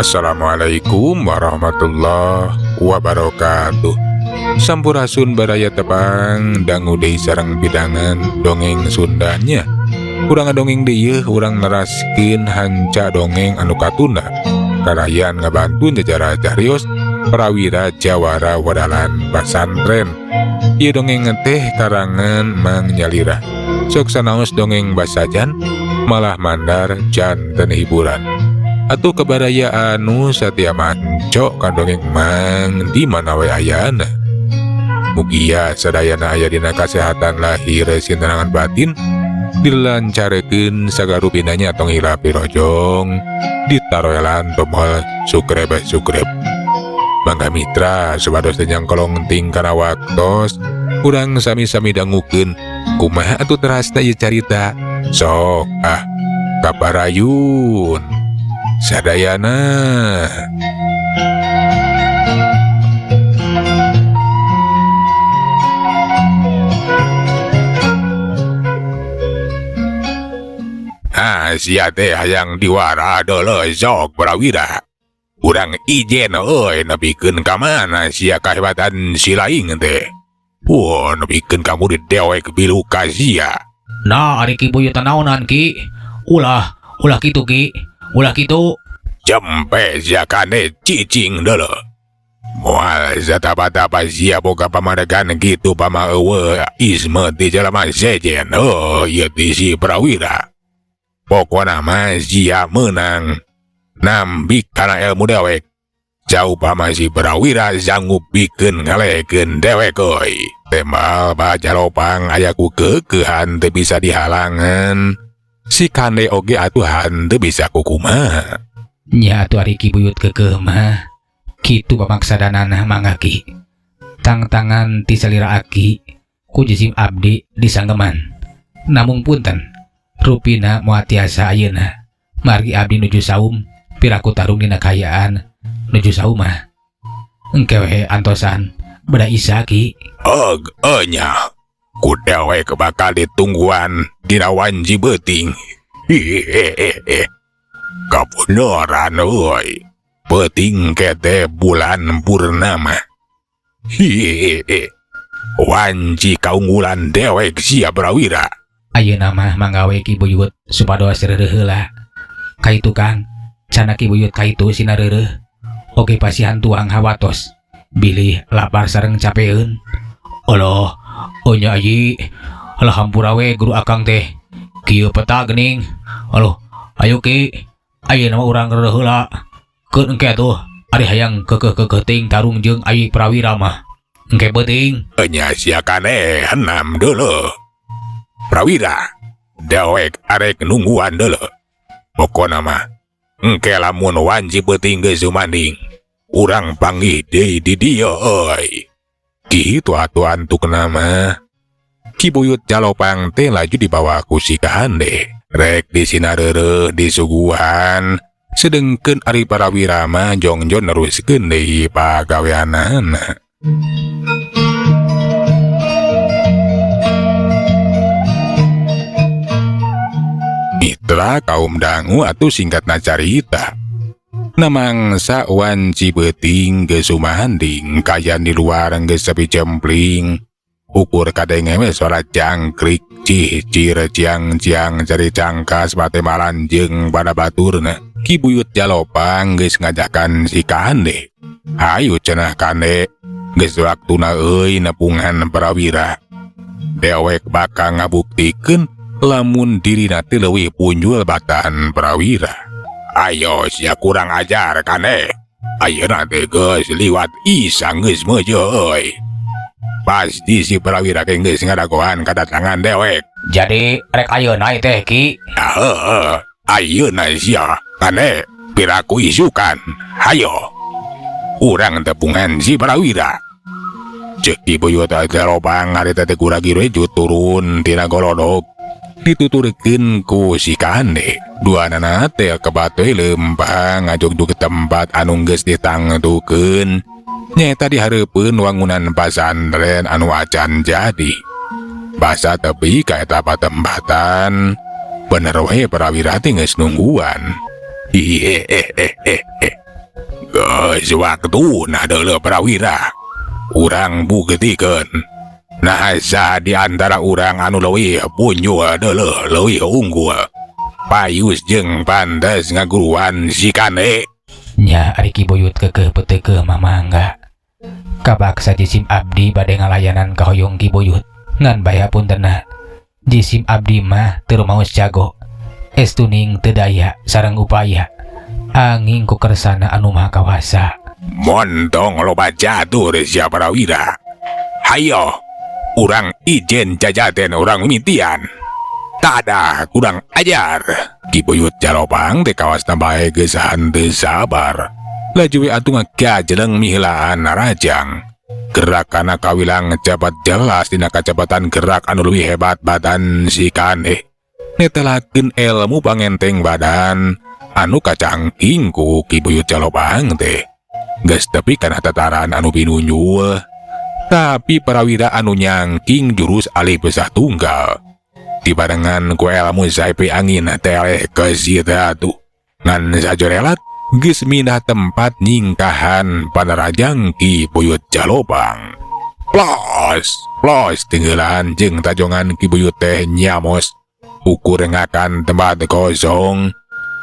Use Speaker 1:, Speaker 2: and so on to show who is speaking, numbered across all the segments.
Speaker 1: Assalamualaikum warahmatullahi wabarakatuh. Sampurasun baraya tepang dangu deui sareng pidangan dongeng Sundanya. Urang ngadongeng deui urang neraskeun hanca dongeng anu katunda. Karayan ngabantu jajarah carios Prawira Jawara Wadalan Pasantren. Ieu dongeng teh karangan Mang Nyalira. Sok sanaos dongeng basajan malah mandar janten hiburan. Atuh kebaraya anu satia manco ka dongeng Mang di mana we ayana. Mugia sadayana aya dina kasehatan lahir sintenangan batin dilancarkeun sagarupinanya tong hilap pirojong ditaroelan tombol subscribe subscribe. Mangga mitra supados teu nyangkolong ting kana waktos urang sami-sami dangukeun kumaha atuh terasna ieu carita. Sok ah kaparayun sadayana. Ah, sia teh hayang diwara deuleu sok Prawira. Urang ijen euy nepikeun ka mana sia kahebatan si laing teh. Wah, nepikeun ka murid dewek bilu ka sia.
Speaker 2: Nah, ari Ki Buyut naonan Ki? Ulah, ulah kitu Ki. Ulah kitu.
Speaker 1: Jempe sia kane cicing deuleu. Moal satapa-tapa sia boga pamadegan kitu pama eueuh isme ti jalma sejen. Oh, ieu ti si Prawira. Pokona mah sia meunang nambik kana ilmu dewek. Jauh pama si Prawira sanggup bikeun ngalekeun dewek euy. Tembal bajalopang aya ku keukeuhan teu bisa dihalangan. Si kande oge atuh henteu bisa kukumaha.
Speaker 2: Nya atuh ari Ki Buyut keukeuh mah kitu pamaksadanana mangga Ki. Tangtangan ti salira aki ku jisim abdi disanggeman. Namung punten rupina moal tiasa ayeuna margi abdi nuju saum piraku tarung dina kaayaan nuju saumah. Engke we antosan beda isa Ki.
Speaker 1: Og enya ku dewek bakal ditungguan dina wanci beuting. Hihehehe. Kabeneran euy. Beuting kete bulan purnama. Hihehehe. Wanci kaunggulan dewek sia Prawira.
Speaker 2: Ayeuna mah mangga we Ki Buyut supados reureuh heula. Kaitu Kang, cana Ki Buyut kaitu sina reureuh. Oge pasihan tuang hawatos. Bilih lapar sareng capeun. Aloh, onya ayi. Alah hampura we guru akang teh. Kieu peta geuning. Aloh, ayo Ki. Ayeuna mah urang reureuh heula. Keun engke atuh ari hayang keukeuh-keukeuh ting tarung jeung ayi Prawira mah. Engke beuting.
Speaker 1: Enya sia kane enam deuleu. Prawira, dewek arek nungguan deuleu. Pokona mah engke lamun wanci beuting geus sumanding, urang panggih deui di dieu euy. Kitu atuh antukna mah. Ki Buyut Jalopang teh laju dibawa ku si Kahande. Rek disinareureuh disuguhan, sedengkeun ari Prawira mah jongjon neruskeun deui pagaweanana. Mitra kaum dangu atuh singkatna carita. Namangsa wanci beuting geus sumanding kayan di luar geus sepi jempling. Ukur kadenge we suara jangkrik cicir ciang-ciang cari cangkas bate malanjeung pada baturna. Ki Buyut Jalopang geus ngajakan si Kande. Hayu cenah Kande, geus waktuna euy nepungan Prawira. Dewek bakal ngabuktikeun lamun dirina teh leuwih punjul batan Prawira. Ayo sia kurang ajar Kande. Ayeuna teh geus liwat isa geus meujeuh euy. Pasti si Prawira ge geus ngadagoan kadatangan dewek.
Speaker 2: Jadi rek ayeuna teh Ki.
Speaker 1: Ah, heueuh. Ayeuna sia Kande piraku isukan. Hayo. Urang tepungan si Prawira. Ceuk Ki Buyut Jalopang ari teh gura-gire turun tina golodog. Dituturkeun ku si Kande. Duanana teh kebateuy lempang ngajugjug tempat anu geus ditangtukeun. Nyaeta dihareupeun wangunan pasantren anu acan jadi. Basa tepi ka eta patempatan. Bener we Prawira teh geus nungguan. Hihehehehe. Geus waktuna deuleu Prawira. Urang buktikeun. Nah saha di antara urang anu leuwih punjul deuleu leuwih unggul. Payus jeung pantes ngaguruan si Kane.
Speaker 2: Nya ari Ki Buyut keukeuh peuteukeuh mah mangga. Kapaksa jisim abdi bade ngalayanan kahoyong Ki Buyut. Ngan bae hapuntenna. Jisim abdi mah teu rumaos jago. Estuning teu daya sareng upaya. Anging ku kersana anu maha kawasa.
Speaker 1: Montong loba catur sia Prawira. Hayo, urang ijen jajaten urang mimitian. Tada kurang ajar. Ki Buyut Jalopang teh kawasna bae geus henteu sabar. Laju we atuh ngagajeleng miheulaan narajang. Gerakanna kawilang cepat jelas dina kacepatan gerak anu leuwih hebat badan si Kane. Netelakeun ilmu pangenteng badan anu kacangking ku Ki Buyut Jalopang teh. Geus tepi kana tataran anu pinunjul. Tapi Prawira anu nyangking jurus alih besah tunggal. Dibarengan ku ilmu saipi angin teleh ke atuh. Ngan sajorelat geus mindah tempat nyingkahan panarajang Ki Buyut Jalopang. Plos, plos tinggalan jeung tajongan Ki Buyut teh nyamos. Ukur ngakan tempat kosong.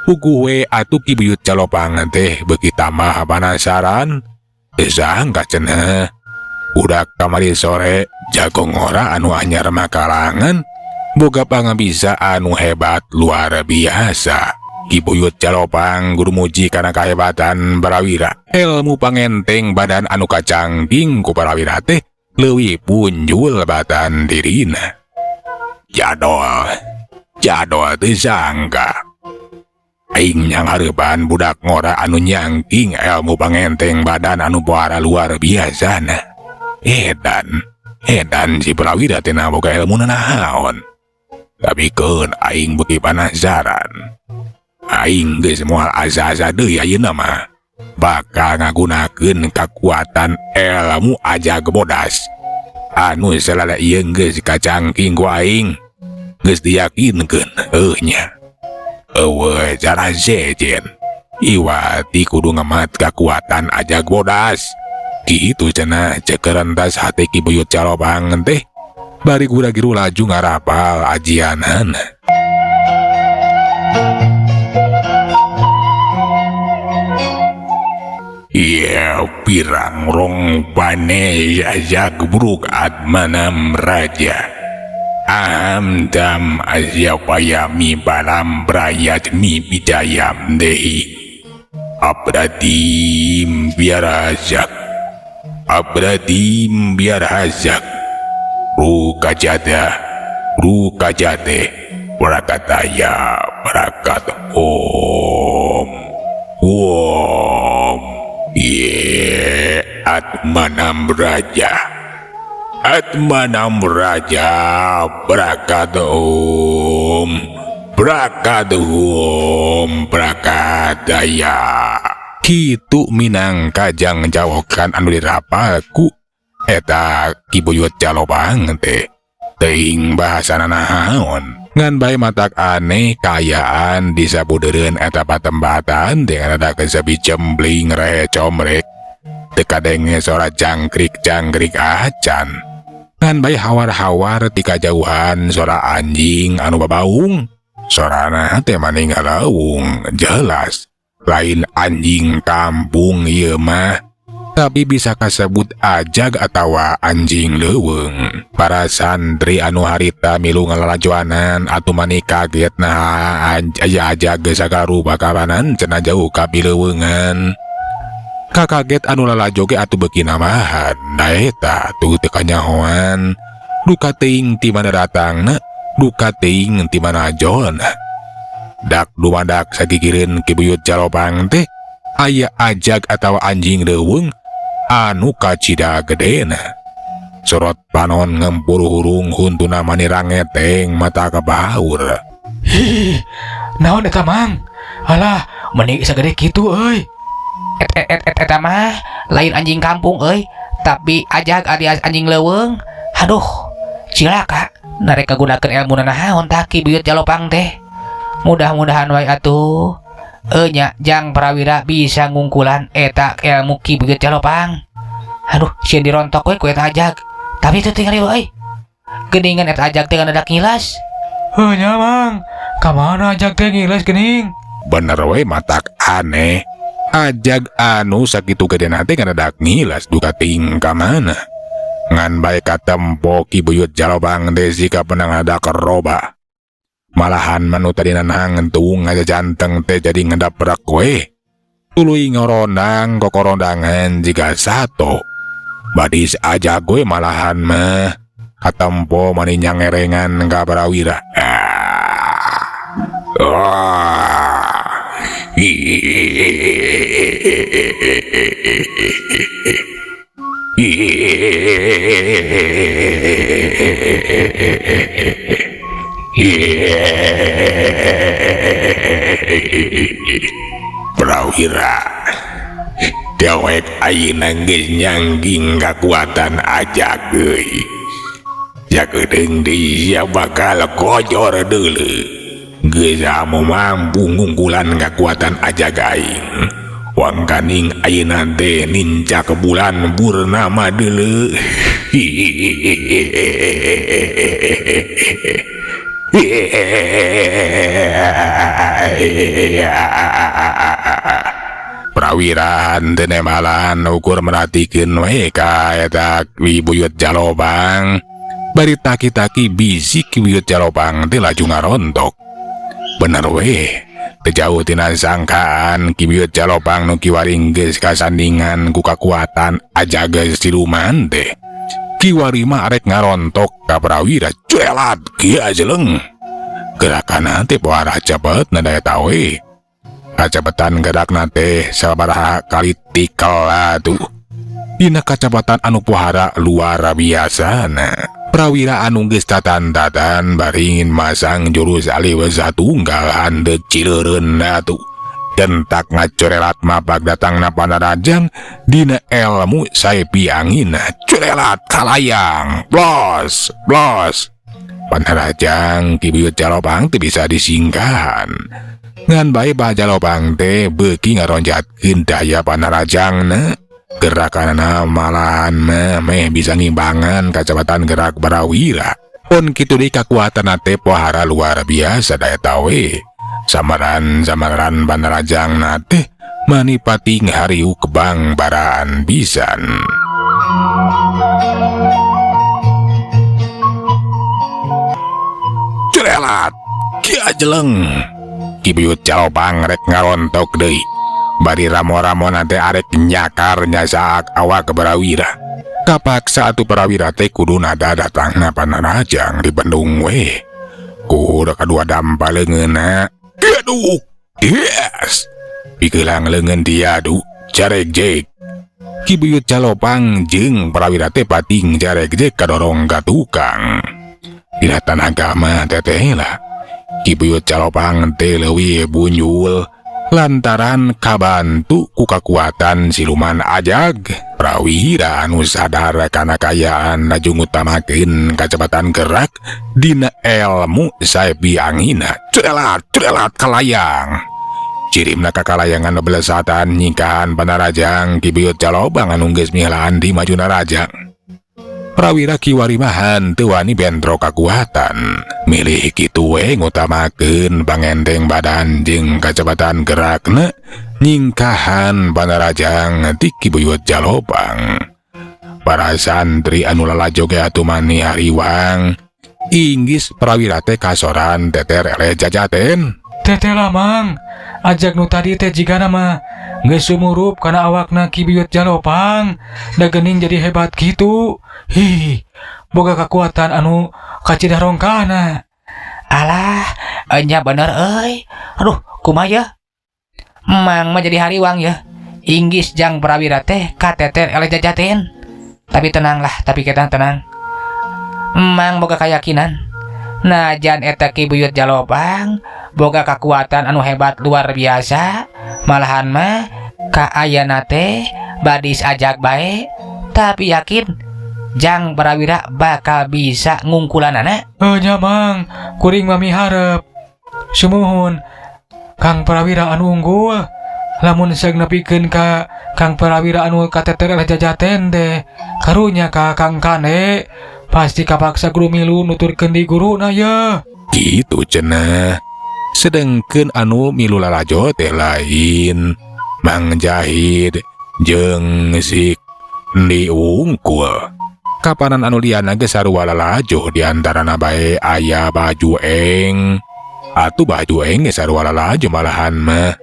Speaker 1: Puguh we atuh Ki Buyut Jalopang teh beuki tambah panasaran. Teu sangka cenah. Budak kamari sore jago ngora anu anyar makalangan boga pangabisa anu hebat luar biasa. Ki Buyut Jalopang guru muji kana kahebatan Prawira. Ilmu pangenteng badan anu kacangking ku Prawira teh leuwih punjul batan dirina. Jadol, jadol teu sangka. Aing nyanghareupan budak ngora anu nyangking ilmu pangenteng badan anu pohara luar biasana. Edan, edan si Prawira teh boga ilmu naon. Tapi keun aing beuki panasaran. Aing geus moal asa-asa deui ayeuna mah. Bakal ngagunakeun kakuatan ilmu ajag bodas. Anu salala ieu geus kacangking ku aing. Geus diyakinkeun heuh nya. Eueuh cara sejen. Iwati kudu ngemat kakuatan ajag bodas. Kitu cenah ceuk rentas hate Ki Buyut Jalopang teh. Bari gura-giru laju ngarapal ajianana. Iya pirang rong pane ajag buruk atmanam raja. Aham dam asyapayami balam brayatmi bidayam dehi. Abradim biarajak. Abradim biarajak. Rukajada, rukajate, barakataya, barakat om. Om. Ye atmanam raja. Atmanam raja barakat om. Barakat om brakataya. Kitu minangka jang jawokan anu dirapal ku eta Ki Buyut Jalopang teh. Teuing bahasana naon. Ngan bae matak aneh kaayaan di sabudeureun eta patembatan dengan ada kesepi cembling rehe comrek. Teu kadenge sora jangkrik-jangkrik acan. Ngan bae hawar-hawar ti kajauhan sora anjing anu babaung. Sorana teh maning ngalaung jelas. Lain anjing kampung ieu mah. Tapi bisa kasebut ajag atawa anjing leuweung. Para santri anu harita milu ngalalajoanan atuh mani kaget nah aya ajag geus sagarupa kabanan cenah jauh ka bileuweungan. Kakaget anu lalajo ge atuh beuki namahan. Da eta tuh teu kanyahoan. Duka teuing ti mana datangna, duka teuing ti mana ajolna. Dak dumadak sagigireun Ki Buyut Jalopang teh aya ajag atawa anjing leuweung anu kacida gedena. Sorot panon ngempur hurung huntuna mani rangeteng mata kabaur.
Speaker 2: Hi, naon eta mang? Alah, meni sagede kitu euy. Et eta mah lain anjing kampung euy, tapi ajag alias anjing leuweung. Aduh, cilaka. Narek kagunakeun ilmu naon tah Ki Buyut Jalopang teh. Mudah-mudahan wae atuh. Enya Jang Prawira bisa ngungkulan eta ilmu Ki Buyut Jalopang. Aduh, sieun dirontok we ku eta ajag. Tapi itu tinggal euy. Geuningan eta ajag teh ngadadak ngilas.
Speaker 3: Heuh nya Mang, ka mana ajag teh ngilas geuning?
Speaker 1: Bener we matak aneh. Ajag anu sakitu gedena teh ngadadak ngilas duka ting ka mana. Ngan bae katempo Ki Buyut Jalopang teh sikapna ngadadak robah. Malahan manu tadina nangtung ngajajanteng teh jadi ngedaprak we. Tuluy ngorondang kokorondangan jiga sato. Badis ajag we malahan mah katempo mani nyangerengan ka Prawira. Prawira dewek ayeuna geus nyangging kakuatan ajag euy. Sakedeung deui sia bakal kojor deuleu. Geus amu mampu ngungkulan kakuatan ajag aing. Wangkaning ayeuna teh nincak bulan purnama deuleu. Prawira teu nemalan ukur meratikeun we ka eta Ki Buyut Jalopang. Bari taki-taki bisi Ki Buyut Jalopang teh laju ngarontok. Bener we, teu jauh tina sangkaan Ki Buyut Jalopang nu kiwari geus kasandingan ku kakuatan ajag siluman teh. Kiwari mah arek ngarontok ka Prawira, cuelat kieu jeleng. Gerakanna teh poara cepet na daya tawe. Kacepetan gerakna teh sabaraha kali tikel atuh. Dina kacepatan anu pohara luar biasana. Prawira anu geus tatan-tatan baringin masang jurus aliwes satunggal handeut cileureun atuh. Dentak ngacorelat mapak datangna panarajang dina elmu saepi angina corelat kalayang blos blos. Panarajang Ki Buyut Jalopang teu bisa disingkahan. Ngan bae Bah Jalopang teh beuki ngaronjatkeun daya panarajangna. Gerakanana malahan meh bisa ngimbangan kacepatan gerak Prawira. Pun kitu deui kakuatanna teh pohara luar biasa daya tawe. Samaran-samaran panarajangna teh mani pating hariu kebang baraan pisan. Cerelat kieu jeleng. Ki Buyut Jalopang rek ngarontok deui. Bari ramo-ramona teh arek nyakar nyasaak awak Prawira. Kapaksa atuh Prawira teh kudu nada datangna panarajang dibendung we. Ku kadua dampa leungeunna. Aduh, yes. Pikelang leungeun diadu jaregjeg. Ki Buyut Jalopang jeung Prawira teh pating jaregjeg kadorong ka tukang. Dina tanaga mah teteh lah. Ki Buyut Jalopang teh leuwih bunyul lantaran kabantu ku kakuatan siluman ajag. Prawira anu sadar kana kayaan laju ngutamakeun kacepatan gerak dina elmu saepi angina. Cerelat cerelat kalayang. Cirimna kakalayangan belesatan nyingkahan panarajang Ki Buyut Jalopang anu geus mihelaan di majuna rajang. Prawira kiwari mah henteu wani bentrok kakuatan. Milih kitu we ngutamakeun pangenteng badan jeung kacepatan gerakna nyingkahan panarajang ti Ki Buyut Jalopang. Para santri anu lalajo ge atuh mani hariwang. Inggis Prawira teh kasoran teter eleh jajaten.
Speaker 3: Teteh lah Mang, ajag nu tadi teh jigana mah geus sumurup kana awakna Ki Buyut Jalopang, da geuning jadi hebat kitu. Hi, boga kekuatan anu kacida rongkana.
Speaker 2: Alah, enya bener euy. Aduh, kumaha ya? Mang mah jadi hariwang ya. Inggis jang Prawira teh kateter eleh jajaten. Tapi tenanglah, tapi kita tenang. Mang boga keyakinan. Najan eta Ki Buyut Jalopang boga kekuatan anu hebat luar biasa, malahan mah kaayana teh badis ajag bae, tapi yakin Jang Prawira bakal bisa ngungkulanana.
Speaker 3: Nya Mang, kuring mah miharep. Sumuhun. Kang Prawira anu unggul. Lamun seug nepikeun ka Kang Prawira anu kateter eleh jajaten teh, karunya ka Kang Kande pasti kapaksa kudu milu nuturkeun di guruna ye.
Speaker 1: Gitu cenah. Sedengkeun anu milu lalajo teh lain Mang Jahid jeung si Ndi wungkul. Kapanan anu liana ge sarua lalajo, di antarana bae aya Baju Eng. Atuh Baju Eng ge sarua lalajo malahan mah.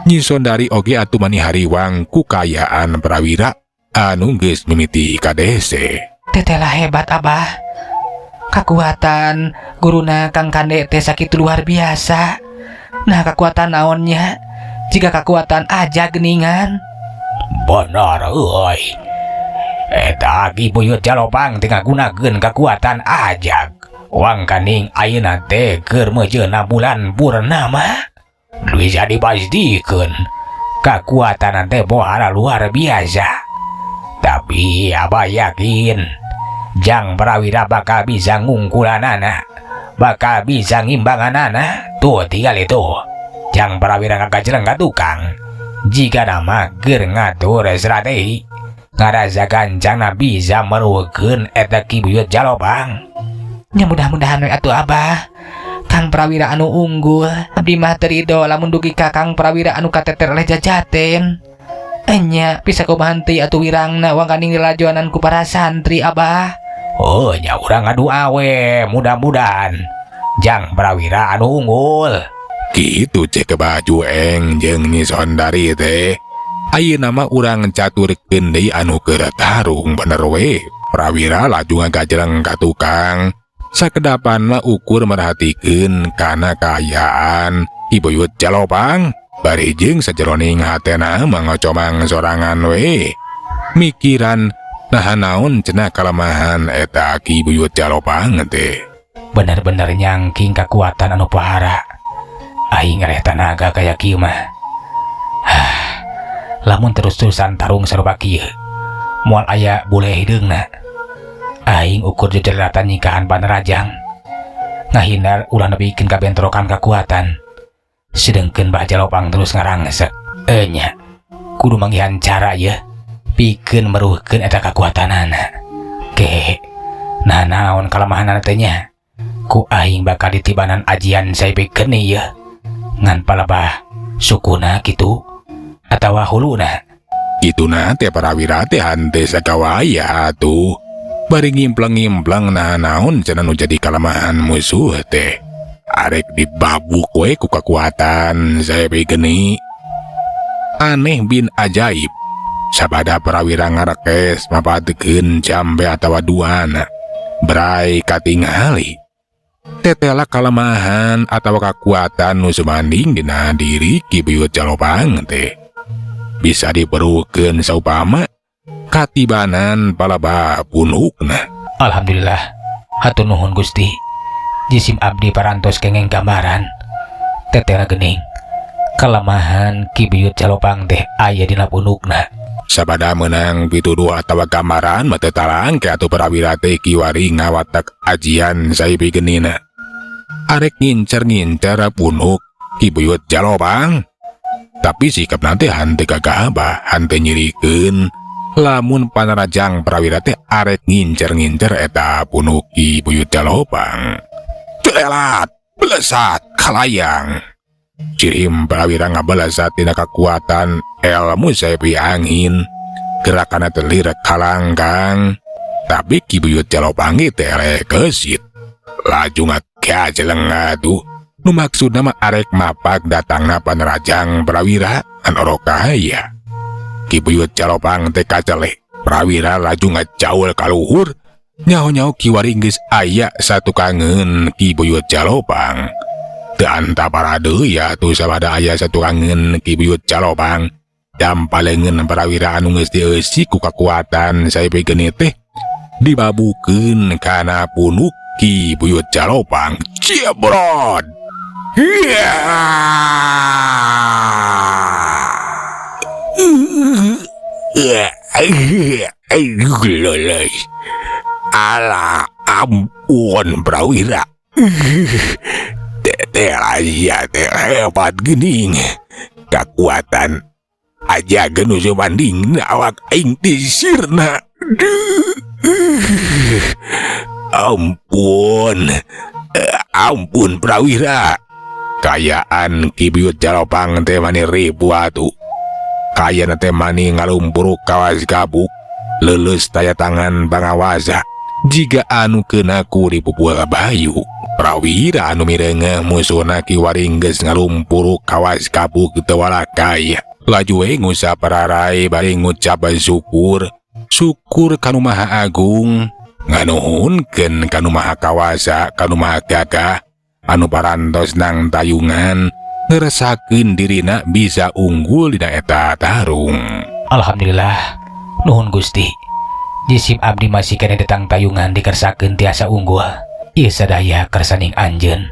Speaker 1: Nyi Sondari oge atuh mani hariwang ku kaayaan Prawira anu geus mimiti kadese.
Speaker 2: Tetela hebat, Abah. Kakuatan guruna Kang Kande teh sakitu luar biasa. Nah, kekuatan naonnya? Jika kekuatan aja geningan. Bener euy. Eta Ki Buyut Jalopang teh ngagunakeun kakuatan ajag. Wangkaning ayeuna teh keur meujeuna bulan purnama. Bisa dipastikeun kakuatan teh pohara luar biasa. Tapi Abah yakin Jang Prawira bakal bisa ngungkulanana, bakal bisa ngimbanganana. Tuh tinggal itu. Jang Prawira ngagajeleng ka tukang. Jika nama keur ngatur strategi, ngarasa gancangna bisa meruhkeun eta Ki Buyut Jalopang. Ya mudah-mudahan we atuh, Abah. Kang Prawira anu unggul. Abdi mah teu ridho lamun dugi ka Kang Prawira anu kateter oleh jajaten. Enya bisa kumaha henteu atuh wirangna wangkaning dilajoanan ku para santri, Abah. Oh nya, urang ngadua we, mudah-mudahan Jang Prawira anu unggul.
Speaker 1: Gitu cek Baju Eng jeung Nyi Sondari teh. Ayeuna mah urang caturkeun deui anu keur tarung. Bener we, Prawira laju ngagajeleng ka tukang. Sakedapan mah ukur merhatikeun kana kaayaan Ki Buyut Jalopang, bari jeung sajeroning hatena mah ngocomang sorangan we. Mikiran naha naon cenah kalemahan eta Ki Buyut Jalopang teh.
Speaker 2: Bener-bener nyangking kekuatan anu pohara. Aing eleh tanaga kaya kieu mah. Hah, lamun terus-terusan tarung sarupa kieu, moal aya buleh hideungna. Aing ukur jejelatan nyingkahan panarajang. Ngahindar ulah nepikeun ka bentrokan kekuatan. Sedengkeun Bah Jalopang terus ngarangsek. Enya, kudu manggihan cara ye pikeun meruhkeun eta kakuatanana. Ke, nah naon kalemahanana teh nya? Ku aing bakal ditibanan ajian Saipi Geni ye. Ngan palebah sukuna kitu atawa huluna.
Speaker 1: Kituna teh Prawira teh hante sakawaya atuh. Bari ngimpleng-ngimpleng nah naon cenah nu jadi kalemahan musuh teh. Arek dibabuk we ku kekuatan Saipi Geni. Aneh bin ajaib. Sabada Prawira ngarekes mapadekeun jambe atawa duana. Bray katingali. Tetela kalemahan atawa kakuatan nu sumanding dina diri Ki Buyut Jalopang teh. Bisa diperuhkeun saupama katibanan palebah punukna.
Speaker 2: Alhamdulillah, hatur nuhun Gusti. Jisim abdi parantos kengeng gambaran. Tetela gening. Kelemahan Ki Buyut Jalopang teh aya dina punukna.
Speaker 1: Sabada menang pituduh atawa gambaran mah teu talangke atuh Prawira teh kiwari ngawatek ajian Saipi Genina. Arek ngincer-ngincer punuk Ki Buyut Jalopang. Tapi sikap nanti hante gagabah, hante nyirikeun. Lamun panarajang Prawira teh arek ngincer-ngincer eta punuk Ki Buyut Jalopang. Celelat, belesat, kalayang. Cirim Prawira ngabelesat tina kekuatan ilmu Saipi angin. Gerakanna teh lirek kalangkang. Tapi Ki Buyut Jalopang teh kesit. Laju ngagejeleng atuh. Nu maksudna mah arek mapak datangna panarajang Prawira an orok kahaya. Ki Buyut Jalopang teh kaceleh. Prawira laju ngajaul ka luhur. Nyaho-nyaho kiwari geus aya satukangeun Ki Buyut Jalopang. Teu antapara deui atuh sabada aya satukangeun Ki Buyut Jalopang. Dampaleungeun Prawira anu geus dieusi ku kakuatan Saipi Geni teh dibabukeun kana punuk Ki Buyut Jalopang. Cibrod. Hiya! Alah, ampun Prawira. Teh sia teh hebat geuning. Kakuatan aja nu sumanding awak aing disirna. Duh. Ampun. Ampun Prawira. Kayaan Ki Buyut Jalopang teh mani ribu atuh. Kayana teh mani ngalumpuruk kawas gabuk. Leuleus taya tangan pangawasa. Jiga anu keuna ku dipupul bayu. Prawira anu mireungeuh musuhna kiwari geus ngalumpuruk kawas gabuk teu walakaya. Laju we ngusap rarai bari ngucap syukur. Syukur kanu Maha Agung. Nganuhunkeun kanu Maha Kawasa, kanu Maha Gagah, anu parantos nang tayungan ngeresakeun dirina bisa unggul dina eta tarung.
Speaker 2: Alhamdulillah, nuhun Gusti. Jisim abdi masih keneh datang tayungan dikersakeun tiasa unggul. Ieu sadaya kersaning anjeun.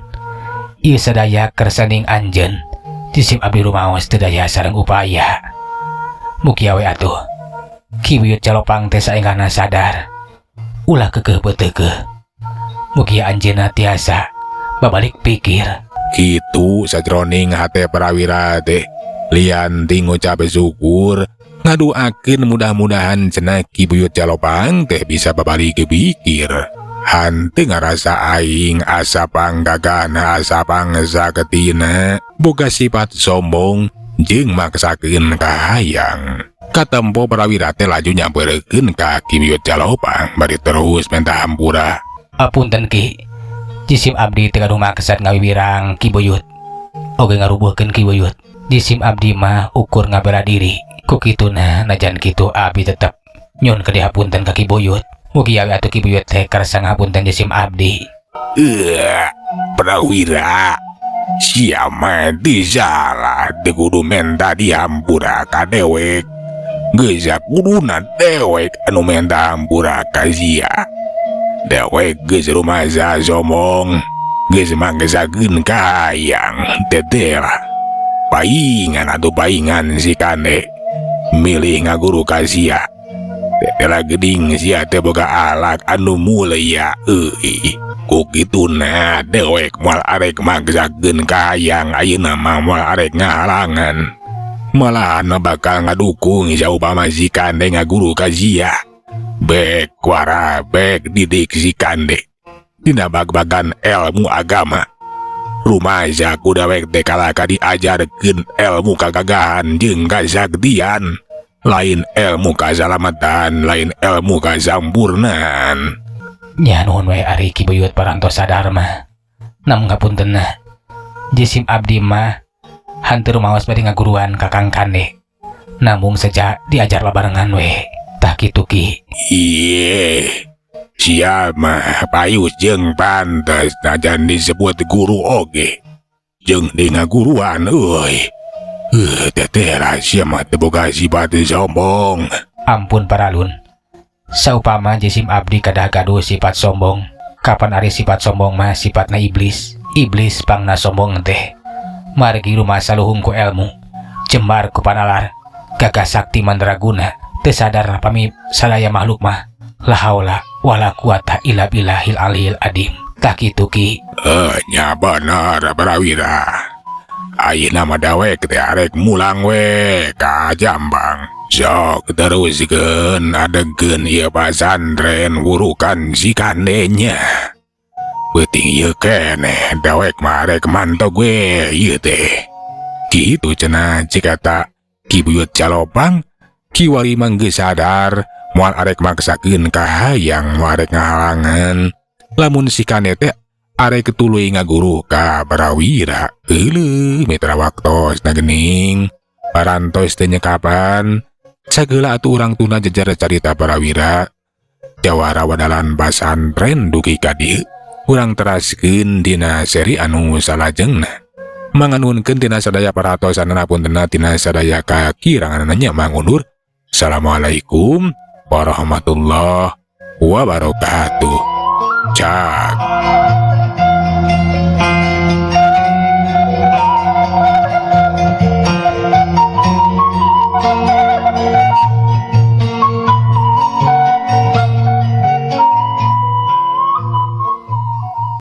Speaker 2: Ieu sadaya kersaning anjeun. Jisim abdi rumaos teu daya sareng upaya. Mugia we atuh. Ki Buyut Jalopang teh saenggahna sadar. Ulah keukeuh beuteukeuh. Mugia anjeunna tiasa babalik pikir.
Speaker 1: Kitu sajroning hate Prawira teh lian ti ngucap syukur ngaduakeun mudah-mudahan cenah Ki Buyut Jalopang teh bisa babalik pikir. Hanteu ngarasa aing asa panggagana asa pangsaketina boga sifat sombong jeung maksakeun kahayang. Katempo Prawira teh laju nyamperkeun ka Ki Buyut Jalopang bari terus minta hampura.
Speaker 2: Apunten Ki. Jisim abdi teu gaduh maksad ngawiwirang Ki Buyut. Oge ngarubuhkeun Ki Buyut. Jisim abdi mah ukur ngabela diri. Ku kituna najan kitu abdi tetep nyun ke dihapunten ka Ki Buyut. Mugia we atuh Ki Buyut teh kersa ngapunten jisim abdi.
Speaker 1: Prawira, sia mah teu salah teu kudu menta dihampura ka dewek. Geus kuduna dewek anu menta hampura ka sia. Dewek geus rumasa sombong, geus mangsakeun kahayang teteh. Paingan atuh paingan si Kande milih ngaguru ka sia. Teteh geuning sia teh boga alak anu mulia euy. Ku kituna dewek moal arek maksakeun kahayang ayeuna mah moal arek ngahalangan. Malahan bakal ngadukung saupama si Kande ngaguru ka sia. Bek wara bek didik si Kande dina bag-bagan ilmu agama. Rumasa ku dewek teh kalaka diajarkeun ilmu kagagahan jeung kasaktian. Lain ilmu kasalamatan, lain ilmu kasampurnaan.
Speaker 2: Nya nuhun we ari Ki Buyut parantos sadar mah. Namung ngapuntenna. Jisim abdi mah hanteu rumaos bade ngaguruan ka Kang Kande. Namung saja diajar babarengan we. Tah kitu Ki.
Speaker 1: Iye, sia mah payus jeung pantes najan disebut guru oge. Jeung di ngaguruan euy. Teteh sia mah teu boga sifat sombong.
Speaker 2: Ampun paralun. Saupama jisim abdi kadah gaduh sifat sombong. Kapan ari sifat sombong mah sifatna iblis. Iblis pangna sombong teh. Margi rumasa luhung ku ilmu, jembar ku panalar, gagah sakti mandraguna, teu sadar pami sadaya makhluk mah la haula wala quwata illa billahil aliyil adim. Tah kitu Ki.
Speaker 1: Nya bener Prawira. Ayeuna mah dawek teh arek mulang we ka Jambang. Sok teruskeun adegkeun ieu pasantren wurukan si Kandenya. Peuting ieu keneh dawek mah arek mantog we ieu teh. Kitu cenah cik eta Ki Buyut Jalopang kiwari mah geus sadar moal arek maksakeun kahayang moal arek ngahalangan. Lamun si Kande teh arek tuluy ngaguru ka Prawira. Euleuh mitra waktos na geuning parantos teh nyekapan. Sageula atuh urang tuna jejer carita Prawira jawara wadalan pasantren dugi ka dieu. Urang teraskeun dina seri anu salajengna. Manganuhunkeun tina sadaya paratosanana puntenna tina sadaya kakiranganna nya mangundur. Assalamualaikum warahmatullahi wabarakatuh. Cak.